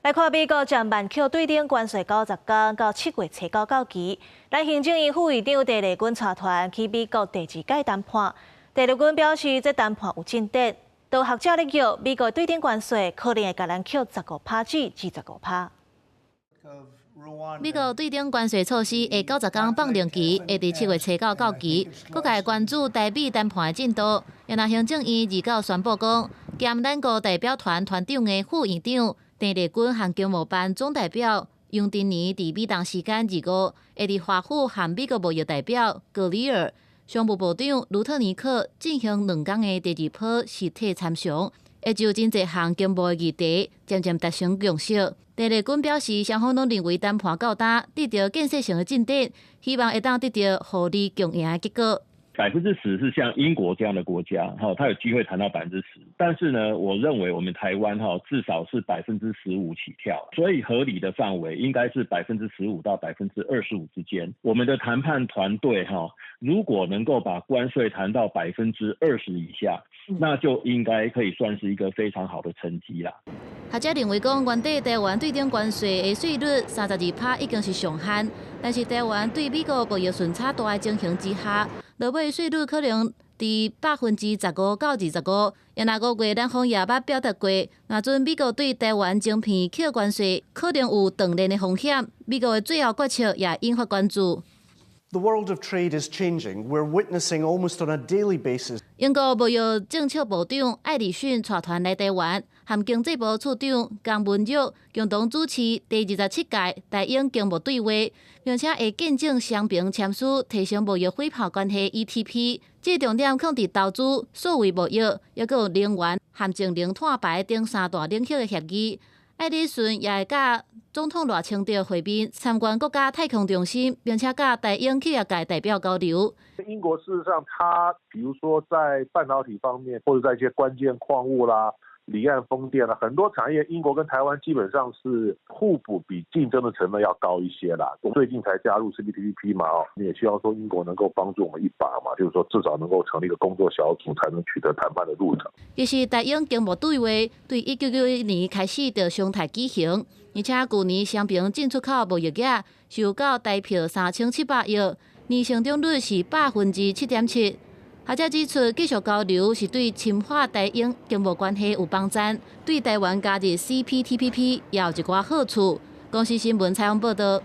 來看美國將萬扣對等關稅90天，到7月初九到期。咱行政院副院長鄭麗君帶團去美國第二屆談判。鄭麗君表示，這談判有進展。都學者咧叫美國對等關稅可能會共咱扣15趴至25趴。美國對等關稅措施的90天放任期會佇7月初九到期，各界關注台美談判的進度。然後行政院29宣布講，兼咱國代表團團長的副院長鄭麗君和經貿辦總代表楊振寧，佇美東時間25，會佇華府和美國貿易代表格里爾、商務部長盧特尼克進行2天的第二波實體參詳，會就真濟項經貿議題漸漸達成共識。鄭麗君表示，雙方攏認為談判到今得著建設性的進展，希望會當得著互利共贏的結果。10%是像英國這樣的國家，哈，它有機會談到百分之十。但是呢，我認為我們台灣哈至少是15%起跳，所以合理的範圍應該是15%到25%之間。我們的談判團隊哈，如果能夠把關稅談到20%以下，那就應該可以算是一個非常好的成績啦。學者認為講，原底台灣對等關稅的稅率32趴已經是上限，但是台灣對美國貿易順差大的情形之下，落尾稅率可能佇15%到25%。也若5月咱方也捌表達過，若準美國對台灣晶片扣關稅，可能有斷鏈的風險。美國的最後決策也引發關注。 The world of trade is changing. We're witnessing almost on a daily basis. 英國貿易政策部長艾里遜帶團來台灣，和經濟部次長江文玉共同主持第27屆台英經貿對話，並且會見證雙邊簽署提升貿易夥伴關係 ETP。這重點放佇投資、數位貿易，抑閣有能源和節能碳排等三大領域的協議。艾里遜也會佮總統賴清德會面，參觀國家太空中心，並且佮台英企業界代表交流。英國事實上，它比如說在半導體方面，或者在一些關鍵礦物啦、離岸風電啦，很多產業，英國跟台灣基本上是互補，比競爭的成分要高一些啦。最近才加入 CPTPP 嘛，哦，你也希望說英國能夠幫助我們一把嘛，就是說至少能夠成立一個工作小組，才能取得談判的路程。其實台英經貿對話對1991年開始就常態舉行，而且舊年雙邊進出口貿易額收到台票3700億，年成長率是7.7%。學者指出，繼續交流是對深化台英經貿關係有幫助，對台灣加入 CPTPP 也有一寡好處。公視新聞採訪報道。